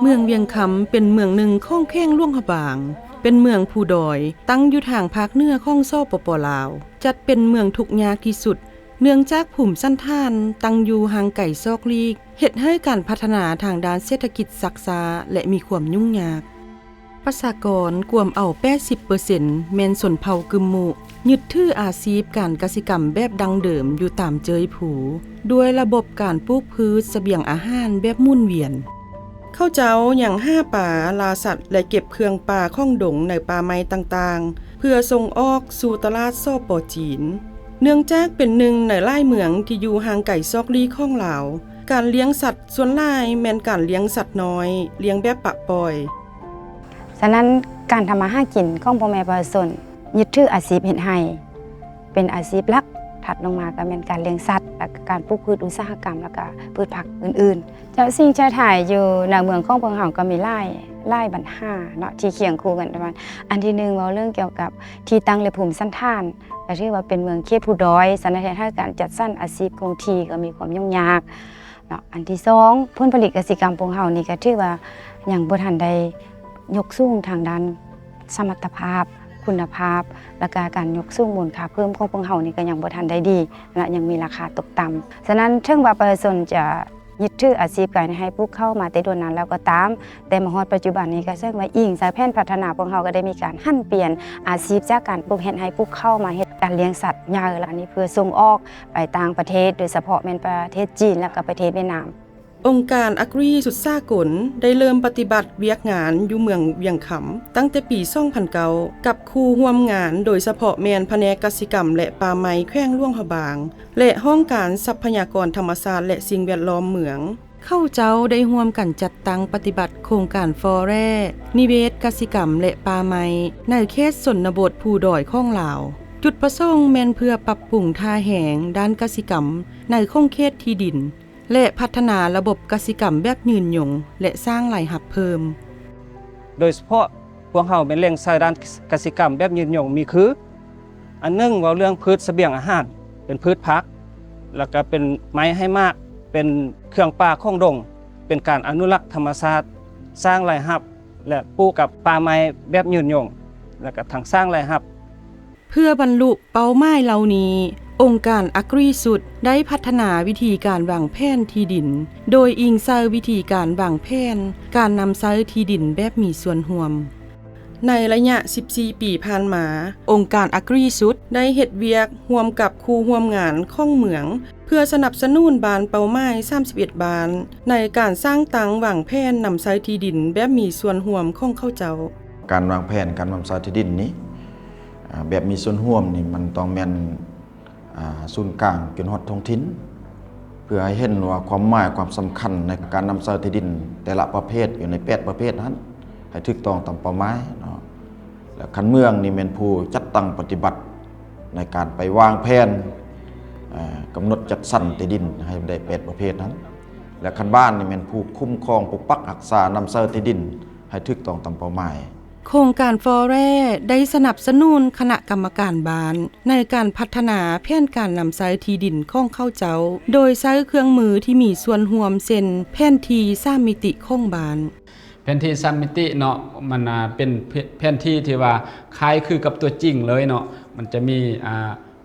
ເມືອງວຽງຄຳເປັນເມືອງໜຶ່ງຂອງແຂວງຫຼວງພະບາງ, ເປັນເມືອງພູດອຍ, ຕັ້ງຢູ່ທາງພາກເໜືອຂອງ ສປປ ລາວ, ຈັດເປັນເມືອງທຸກຍາກທີ່ສຸດ ເນື່ອງຈາກພູມສັນຖານຕັ້ງຢູ່ຫ່າງໄກສອກຫຼີກ, ເຮັດໃຫ້ການພັດທະນາທາງດ້ານເສດຖະກິດຊັກຊ້າ ແລະ ມີຄວາມຫຍຸ້ງຍາກ. ປະຊາກອນກວມເອົາແປດສິບເປີເຊັນແມ່ນຊົນເຜົ່າກຶມມຸ, ຍຶດຖືອາຊີບການກະສິກຳແບບດັ້ງເດີມຢູ່ຕາມເຈີຍພູ, ດ້ວຍລະບົບການປູກພືດສະບຽງອາຫານແບບໝູນວຽນ. ເຂົາເຈົ້າຍັງຫາປາ, ລ່າສັດ ແລະ ເກັບເຄື່ອງປ່າຂອງດົງໃນປ່າໄມ້ຕ່າງໆ ເພື່ອສົ່ງອອກສູ່ຕະຫຼາດ ສປ ຈີນ. ເນື່ອງຈາກເປັນໜຶ່ງໃນຫຼາຍເມືອງທີ່ຢູ່ຫ່າງໄກສອກຫຼີກຂອງລາວ, ການລ້ຽງສັດສ່ວນຫຼາຍແມ່ນການລ້ຽງສັດນ້ອຍ, ລ້ຽງແບບປະປ່ອຍ. ສະນັ້ນ ການທຳມາຫາກິນຂອງພໍ່ແມ່ປະຊາຊົນ ຍຶດຖືອາຊີບເຮັດໄຮ່ເປັນອາຊີບຫຼັກ, ຖັດລົງມາກໍແມ່ນການລ້ຽງສັດ ແລະ ກະການປູກພືດອຸດສາຫະກຳ ແລະ ກະພືດຜັກອື່ນໆ. ເຈົ້າ ສິ່ງເຈົ້າທາຍຢູ່ໃນເມືອງຂອງພວກເຮົາກໍມີຫຼາຍ, ຫຼາຍບັນຫາເນາະ ທີ່ຄຽງຄູ່ກັນ. ອັນທີໜຶ່ງ ເວົ້າເລື່ອງກ່ຽວກັບທີ່ຕັ້ງ ແລະ ພູມສັນຖານ, ກໍຖືວ່າເປັນເມືອງເຂດພູດອຍ, ສະນັ້ນເຮັດໃຫ້ການຈັດສັນອາຊີບຄົງທີ່ກໍມີຄວາມຫຍຸ້ງຍາກເນາະ. ອັນທີສອງ ຜົນຜະລິດກະສິກຳພວກເຮົານີ້ກໍຖືວ່າຍັງບໍ່ທັນໄດ້ຍົກສູງທາງດ້ານສະມັດຕະພາບ, ຄຸນນະພາບ ແລະ ກະການຍົກສູງມູນຄ່າເພີ່ມຂອງພວກເຮົານີ້ກໍຍັງບໍ່ທັນໄດ້ດີ ແລະ ຍັງມີລາຄາຕົກຕ່ຳ. ສະນັ້ນ ເຖິງວ່າປະຊາຊົນຈະ ຍຶດຖືອາຊີບການເຮັດໄຮ່ປູກເຂົ້າມາແຕ່ດົນນານແລ້ວກໍຕາມ, ແຕ່ມາຮອດປັດຈຸບັນນີ້ກໍເຊິ່ງວ່າອີງໃສ່ແຜນພັດທະນາ, ພວກເຮົາກໍໄດ້ມີການຫັນປ່ຽນອາຊີບຈາກການປູກເຮັດໄຮ່ປູກເຂົ້າມາເຮັດການລ້ຽງສັດໃຫຍ່, ແລະ ອັນນີ້ເພື່ອສົ່ງອອກໄປຕ່າງປະເທດ, ໂດຍສະເພາະແມ່ນປະເທດຈີນ ແລະ ກໍປະເທດຫວຽດນາມ. ອົງການອາກຣີຊຸດສາກົນໄດ້ເລີ່ມປະຕິບັດວຽກງານຢູ່ເມືອງວຽງຄຳຕັ້ງແຕ່ປີສອງພັນເກົ້າ ກັບຄູ່ຮ່ວມງານ, ໂດຍສະເພາະແມ່ນພະແນກກະສິກຳ ແລະ ປ່າໄມ້ແຂວງຫຼວງພະບາງ ແລະ ຫ້ອງການຊັບພະຍາກອນທຳມະຊາດ ແລະ ສິ່ງແວດລ້ອມເມືອງ. ເຂົາເຈົ້າໄດ້ຮ່ວມກັນຈັດຕັ້ງປະຕິບັດໂຄງການຟໍແຣ, ນິເວດກະສິກຳ ແລະ ປ່າໄມ້ ໃນເຂດຊົນນະບົດພູດອຍຂອງລາວ. ຈຸດປະສົງແມ່ນເພື່ອປັບປຸງທ່າແຮງດ້ານກະສິກຳໃນຂົງເຂດທີ່ດິນ ແລະ ພັດທະນາລະບົບກະສິກຳແບບຍືນຍົງ ແລະ ສ້າງລາຍຮັບເພີ່ມ. ໂດຍສະເພາະພວກເຮົາແມ່ນເລັ່ງໃສ່ດ້ານກະສິກຳແບບຍືນຍົງ ມີຄື ອັນໜຶ່ງ ເວົ້າເລື່ອງພືດສະບຽງອາຫານ ເປັນພືດຜັກ ແລ້ວກະເປັນໄມ້ໃຫ້ໝາກ ເປັນເຄື່ອງປ່າຂອງດົງ ເປັນການອະນຸລັກທຳມະຊາດ, ສ້າງລາຍຮັບ ແລະ ປູກກັບປ່າໄມ້ແບບຍືນຍົງ ແລ້ວກະທັງສ້າງລາຍຮັບ. ເພື່ອບັນລຸເປົ້າໝາຍເຫຼົ່ານີ້, ອົງການອາກຣີຊຸດໄດ້ພັດທະນາວິທີການວາງແຜນທີ່ດິນ, ໂດຍອີງໃສ່ວິທີການວາງແຜນການນຳໃຊ້ທີ່ດິນແບບມີສ່ວນຮ່ວມ. ໃນໄລຍະສິບສີ່ປີຜ່ານມາ, ອົງການອາກຣີຊຸດໄດ້ເຮັດວຽກຮ່ວມກັບຄູ່ຮ່ວມງານຂອງເມືອງ ເພື່ອສະໜັບສະໜູນບ້ານເປົ້າໝາຍສາມສິບເອັດບ້ານ ໃນການສ້າງຕັ້ງວາງແຜນນຳໃຊ້ທີ່ດິນແບບມີສ່ວນຮ່ວມຂອງເຂົາເຈົ້າ. ການວາງແຜນການນຳໃຊ້ທີ່ດິນນີ້ ອາ ແບບມີສ່ວນຮ່ວມນີ້ ມັນຕ້ອງແມ່ນ ອາ ສູນກາງຈົນຮອດທ້ອງຖິ່ນ ເພື່ອໃຫ້ເຫັນວ່າຄວາມໝາຍຄວາມສຳຄັນໃນການນຳໃຊ້ທີ່ດິນແຕ່ລະປະເພດຢູ່ໃນແປດປະເພດນັ້ນ ໃຫ້ຖືກຕ້ອງຕາມເປົ້າໝາຍເນາະ. ແລະ ຄັນເມືອງນີ້ແມ່ນຜູ້ຈັດຕັ້ງປະຕິບັດໃນການໄປວາງແຜນ ອາ ກຳນົດຈັດສັນທີ່ດິນໃຫ້ໄດ້ແປດປະເພດນັ້ນ ແລະ ຄັນບ້ານນີ້ແມ່ນຜູ້ຄຸ້ມຄອງປົກປັກຮັກສານຳໃຊ້ທີ່ດິນ ໃຫ້ຖືກຕ້ອງຕາມເປົ້າໝາຍ. ໂຄງການຟໍແຣໄດ້ສະໜັບສະໜູນຄະນະກຳມະການບ້ານ ໃນການພັດທະນາແຜນການນຳໃຊ້ທີ່ດິນຂອງເຂົາເຈົ້າ ໂດຍໃຊ້ເຄື່ອງມືທີ່ມີສ່ວນຮ່ວມ ເຊັ່ນ ແຜນທີ່ສາມມິຕິຂອງບ້ານ. ແຜນທີ່ສາມມິຕິເນາະ ມັນ ອາ ເປັນແຜນທີ່ທີ່ວ່າຄ້າຍຄືກັບຕົວຈິງເລີຍເນາະ. ມັນຈະມີ ອາ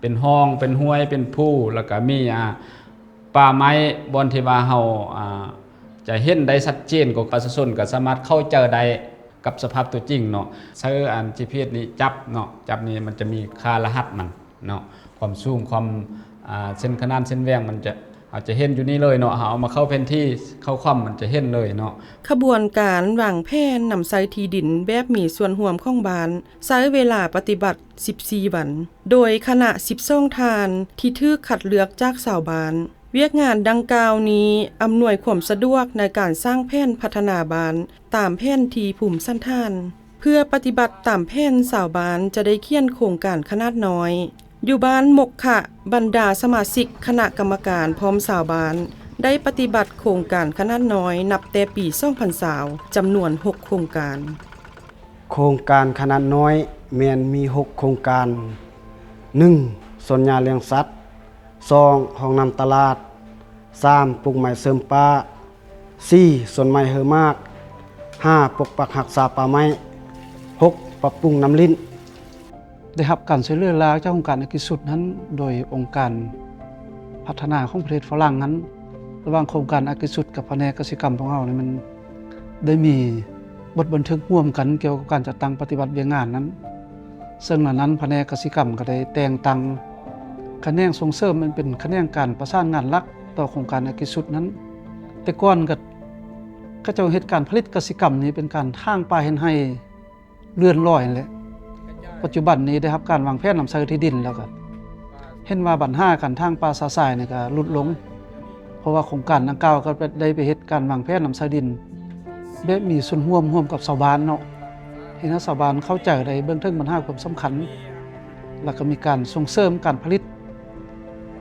ເປັນຮ່ອງ ເປັນຫ້ວຍ ເປັນພູ ແລ້ວກະມີ ອາ ປ່າໄມ້ ບ່ອນທີ່ວ່າເຮົາ ອາ ຈະເຫັນໄດ້ຊັດເຈນ ກໍປະຊາຊົນກໍສາມາດເຂົ້າໃຈໄດ້ກັບສະພາບຕົວຈິງເນາະ. ໃຊ້ອັນ ຈີພີເອັສ ນີ້ຈັບເນາະ, ຈັບນີ້ມັນຈະມີຄ່າລະຫັດມັນເນາະ, ຄວາມສູງ ຄວາມ ອາ ເສັ້ນຂະໜານເສັ້ນແຫວ່ງ ມັນຈະ ເຮົາຈະເຫັນຢູ່ນີ້ເລີຍເນາະ, ເຮົາເອົາມາເຂົ້າແຜນທີ່ ເຂົ້າຄອມ ມັນຈະເຫັນເລີຍເນາະ. ຂະບວນການວາງແຜນນຳໃຊ້ທີ່ດິນແບບມີສ່ວນຮ່ວມຂອງບ້ານ ໃຊ້ເວລາປະຕິບັດ ສິບສີ່ວັນ ໂດຍຄະນະສິບສອງທ່ານທີ່ຖືກຄັດເລືອກຈາກຊາວບ້ານ. ວຽກງານດັ່ງກ່າວນີ້ອຳນວຍຄວາມສະດວກໃນການສ້າງແຜນພັດທະນາບ້ານຕາມແຜນທີ່ພູມສັນຖານ. ເພື່ອປະຕິບັດຕາມແຜນ, ຊາວບ້ານຈະໄດ້ຂຽນໂຄງການຂະໜາດນ້ອຍ. ຢູ່ບ້ານມົກຂະ, ບັນດາສະມາຊິກຄະນະກຳມະການພ້ອມຊາວບ້ານ ໄດ້ປະຕິບັດໂຄງການຂະໜາດນ້ອຍນັບແຕ່ປີສອງພັນຊາວ ຈຳນວນຫົກໂຄງການ. ໂຄງການຂະໜາດນ້ອຍແມ່ນມີຫົກໂຄງການ. ໜຶ່ງ ສວນຫຍ້າລ້ຽງສັດ, ສອງ ຫ້ອງນ້ຳຕະຫຼາດ, ສາມ ປູກໄມ້ເສີມປ່າ, ສີ່ ສວນໄມ້ເຮີໝາກ, ຫ້າ ປົກປັກຮັກສາປ່າໄມ້. ຫົກ ປັບປຸງນ້ຳລິ້ນ. ໄດ້ຮັບການຊ່ວຍເຫຼືອຫຼາຍຈາກໂຄງການອາກິຊຸດນັ້ນ ໂດຍອົງການພັດທະນາຂອງປະເທດຝຣັ່ງນັ້ນ. ລະຫວ່າງໂຄງການອາກິຊຸດກັບພະແນກກະສິກຳຂອງເຮົານີ້ ມັນໄດ້ມີບົດບັນທຶກຮ່ວມກັນກ່ຽວກັບການຈັດຕັ້ງປະຕິບັດວຽກງານນັ້ນ. ເຊິ່ງໃນນັ້ນພະແນກກະສິກຳກໍໄດ້ແຕ່ງຕັ້ງຂະແໜງສົ່ງເສີມ ອັນເປັນຂະແໜງການປະສານງານຫຼັກຕໍ່ໂຄງການອາກິຊຸດນັ້ນ. ແຕ່ກ່ອນກໍ ເຂົາເຈົ້າເຮັດການຜະລິດກະສິກຳນີ້ເປັນການຖາງປ່າເຮັດໄຮ່ເລື່ອນລອຍນັ້ນແຫຼະ. ປັດຈຸບັນນີ້ໄດ້ຮັບການວາງແຜນນຳໃຊ້ທີ່ດິນແລ້ວກໍ ເຫັນວ່າບັນຫາການຖາງປ່າຊະຊາຍນີ້ກໍຫຼຸດລົງ ເພາະວ່າໂຄງການດັ່ງກ່າວກໍໄດ້ໄປເຮັດການວາງແຜນນຳໃຊ້ດິນ ແບບມີສ່ວນຮ່ວມຮ່ວມກັບຊາວບ້ານເນາະ, ເຮັດໃຫ້ຊາວບ້ານເຂົ້າໃຈໄດ້ເບິ່ງເຖິງບັນຫາຄວາມສຳຄັນ ແລ້ວກໍມີການສົ່ງເສີມການຜະລິດ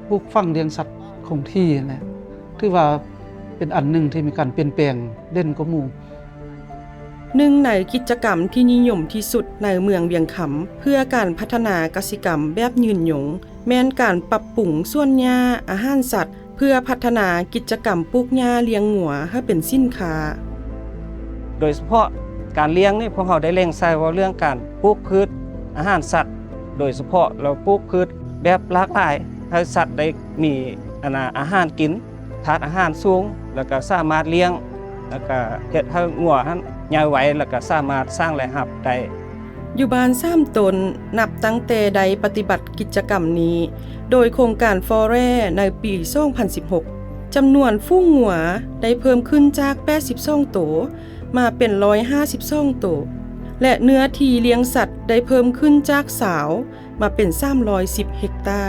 ປູກຝັງລ້ຽງສັດຄົງທີ່ຫັ້ນແຫຼະ ຖືວ່າເປັນອັນໜຶ່ງທີ່ມີການປ່ຽນແປງເດັ່ນກວ່າໝູ່. ໜຶ່ງໃນກິດຈະກຳທີ່ນິຍົມທີ່ສຸດໃນເມືອງວຽງຄຳ ເພື່ອການພັດທະນາກະສິກຳແບບຍືນຍົງ ແມ່ນການປັບປຸງສວນຫຍ້າອາຫານສັດ ເພື່ອພັດທະນາກິດຈະກຳປູກຫຍ້າລ້ຽງງົວໃຫ້ເປັນສິນຄ້າ. ໂດຍສະເພາະການລ້ຽງນີ້ ພວກເຮົາໄດ້ເລັ່ງໃສ່ເວົ້າເລື່ອງການປູກພືດອາຫານສັດ ໂດຍສະເພາະລະປູກພືດແບບຫຼາກຫຼາຍ ໃຫ້ສັດໄດ້ມີ ອັນນ່າ ອາຫານກິນ ທາດອາຫານສູງ ແລ້ວກະສາມາດລ້ຽງ ແລ້ວກະເຮັດໃຫ້ງົວຫັ້ນໃຫຍ່ໄວ ແລ້ວກະສາມາດສ້າງລາຍຮັບໄດ້. ຢູ່ບ້ານສາມຕົ້ນ ນັບຕັ້ງແຕ່ໄດ້ປະຕິບັດກິດຈະກຳນີ້ ໂດຍໂຄງການຟໍແຣໃນປີສອງພັນສິບຫົກ ຈຳນວນຝູງງົວໄດ້ເພີ່ມຂຶ້ນຈາກແປດສິບສອງໂຕ ມາເປັນຮ້ອຍຫ້າສິບສອງໂຕ ແລະ ເນື້ອທີ່ລ້ຽງສັດໄດ້ເພີ່ມຂຶ້ນຈາກຊາວ ມາເປັນສາມຮ້ອຍສິບເຮັກຕາ.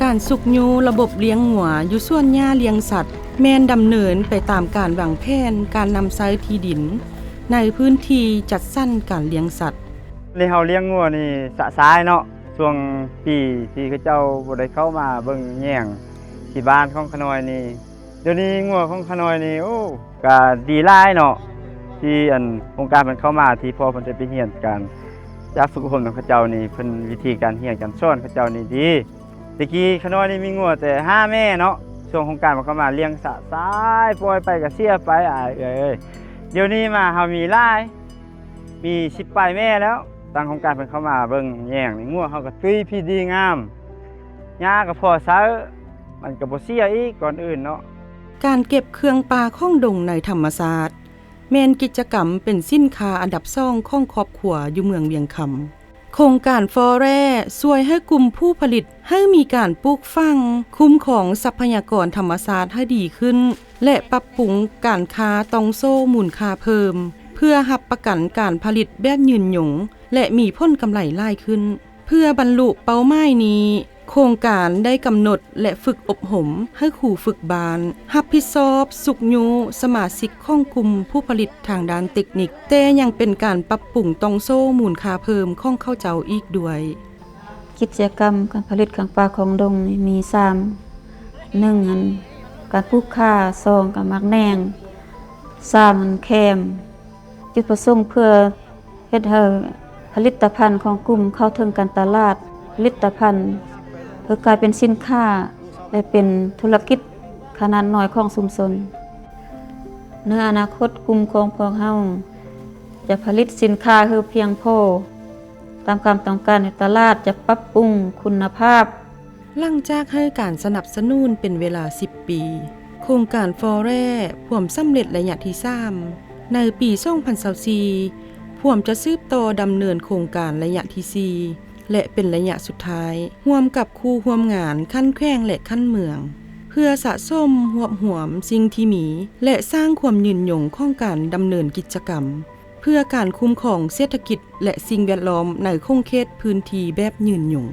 ການຊຸກຍູ້ລະບົບລ້ຽງງົວຢູ່ສວນຫຍ້າລ້ຽງສັດ ແມ່ນດຳເນີນໄປຕາມການວາງແຜນການນຳໃຊ້ທີ່ດິນໃນພື້ນທີ່ຈັດສັນການລ້ຽງສັດ. ນີ້ເຮົາລ້ຽງງົວນີ້ຊະຊາຍເນາະ, ຊ່ວງປີທີ່ເຂົາເຈົ້າບໍ່ໄດ້ເຂົ້າມາເບິ່ງແຍງທີ່ບ້ານຂອງຂະນ້ອຍນີ້ ດຽວນີ້ງົວຂອງຂະນ້ອຍນີ້ ໂອ້ ກະດີຫຼາຍເນາະ ທີ່ອັນໂຄງການເພິ່ນເຂົ້າມາ ທີ່ພໍ່ເພິ່ນໄດ້ໄປຮຽນການຈາກຝຶກອົບຮົມນຳເຂົາເຈົ້ານີ້ ເພິ່ນ ວິທີການຮຽນການສອນເຂົາເຈົ້ານີ້ດີ. ແຕ່ກີ້ຂະນ້ອຍນີ້ມີງົວແຕ່ຫ້າແມ່ເນາະ, ຊ່ວງໂຄງການເພິ່ນເຂົ້າມາລ້ຽງຊະຊາຍ ປ່ອຍໄປກະເສຍໄປ ອ້າຍເອີຍ. ດຽວນີ້ມາເຮົາມີຫຼາຍ ມີສິບປາຍແມ່ແລ້ວ. ຕັ້ງໂຄງການເພິ່ນເຂົ້າມາເບິ່ງແຍງນີ້ ງົວເຮົາກໍຕຸ້ຍພີດີງາມ, ຫຍ້າກໍພໍໃຊ້ ມັນກໍບໍ່ເສຍອີກກ່ອນອື່ນເນາະ. ການເກັບເຄື່ອງປ່າຂອງດົງໃນທຳມະຊາດ ແມ່ນກິດຈະກຳເປັນສິນຄ້າອັນດັບສອງຂອງຄອບຄົວຢູ່ເມືອງວຽງຄຳ. ໂຄງການຟໍແຣຊ່ວຍໃຫ້ກຸ່ມຜູ້ຜະລິດ ໃຫ້ມີການປູກຝັງ, ຄຸ້ມຄອງຊັບພະຍາກອນທຳມະຊາດໃຫ້ດີຂຶ້ນ ແລະ ປັບປຸງການຄ້າຕ່ອງໂສ້ມູນຄ່າເພີ່ມ ເພື່ອຮັບປະກັນການຜະລິດແບບຍືນຍົງ ແລະ ມີຜົນກຳໄລຫຼາຍຂຶ້ນ. ເພື່ອບັນລຸເປົ້າໝາຍນີ້, ໂຄງການໄດ້ກຳນົດ ແລະ ຝຶກອົບຮົມໃຫ້ຄູຝຶກບ້ານ ຮັບຜິດຊອບຊຸກຍູ້ສະມາຊິກຂອງກຸ່ມຜູ້ຜະລິດທາງດ້ານເຕັກນິກ, ແຕ່ຍັງເປັນການປັບປຸງຕ່ອງໂສ້ມູນຄ່າເພີ່ມຂອງເຂົາເຈົ້າອີກດ້ວຍ. ກິດຈະກຳການຜະລິດເຄື່ອງປ່າຂອງດົງນີ້ມີສາມ, ໜຶ່ງຫັ້ນການປູກຂ່າ, ສອງກະໝາກແໜງ, ສາມຫັ້ນແຄມ. ຈຸດປະສົງເພື່ອເຮັດໃຫ້ຜະລິດຕະພັນຂອງກຸ່ມເຂົ້າເຖິງການຕະຫຼາດ, ຜະລິດຕະພັນເພື່ອກາຍເປັນສິນຄ້າ ແລະ ເປັນທຸລະກິດຂະໜາດນ້ອຍຂອງຊຸມຊົນ. ໃນອະນາຄົດ, ກຸ່ມຂອງພວກເຮົາຈະຜະລິດສິນຄ້າໃຫ້ພຽງພໍຕາມຄວາມຕ້ອງການໃນຕະຫຼາດ, ຈະປັບປຸງຄຸນນະພາບ. ຫຼັງຈາກໃຫ້ການສະໜັບສະໜູນເປັນເວລາສິບປີ, ໂຄງການຟໍແຣພວມສຳເລັດໄລຍະທີສາມ ໃນປີສອງພັນຊາວສີ່ ພວມຈະສືບຕໍ່ດຳເນີນໂຄງການໄລຍະທີສີ່ ແລະ ເປັນໄລຍະສຸດທ້າຍ ຮ່ວມກັບຄູ່ຮ່ວມງານຂັ້ນແຂວງ ແລະ ຂັ້ນເມືອງ ເພື່ອສະສົມ, ຮວບຮວມສິ່ງທີ່ມີ ແລະ ສ້າງຄວາມຍືນຍົງຂອງການດຳເນີນກິດຈະກຳ ເພື່ອການຄຸ້ມຄອງເສດຖະກິດ ແລະ ສິ່ງແວດລ້ອມໃນຂົງເຂດພື້ນທີ່ແບບຍືນຍົງ.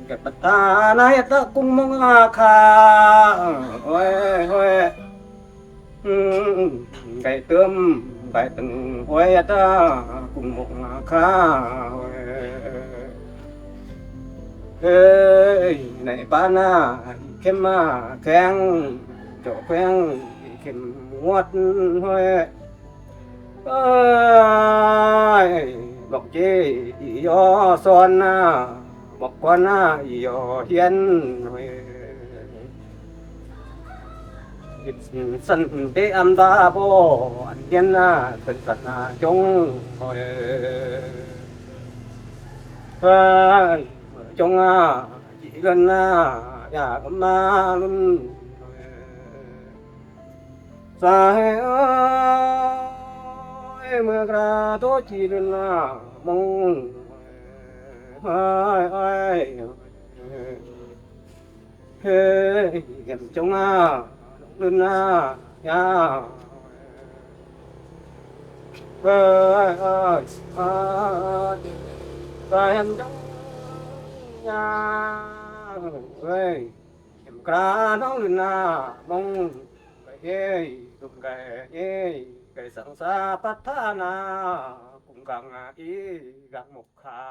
ກະປະທານາເຮັດຕະກຸງມົງອາຄາ ໂອ້ຍ ໂອ້ຍ ອືມ ໄກ່ເຕີມ ໄກ່ຕຶງ ໂອ້ຍ ຕະກຸງມົງອາຄາ ເອີຍ ເອີຍ ໃນປານາ ເຂັມມາແຂງ ເຈາະແຂວງ ເຂັມງວດ ໂອ້ຍ ເອີຍ ບັກເຈອີ່ຍໍສອນນາ ບັກກວນນາອີ່ຍໍຮຽນ ເຮັດສັນເຕອຳຕາບໍ່ອັນຮຽນນາ ເປັນສັນນາຈົງ ເອີຍ ຈົງອາ ຈີເລີນນາ ຢາກຳມາລຸນ ສາຍເອີຍ ເມື່ອກະໂຕຈີເລີນນາມົງ ເອີຍ ເອີຍ ເອີຍ ເອີຍ ເຫັນຈົງອາລຸນນາຍາ ເອີຍ ເອີຍ ເອີຍ ສາຍເຫັນຈົງຍາ ເອີຍ ເຫັນກະນ້ອງລຸນນາມົງ ກະເອຍ ດຸມກະເອຍ ກະສັງສາພັດທະນາ ກຸງກັງອີກາກມົກຄາ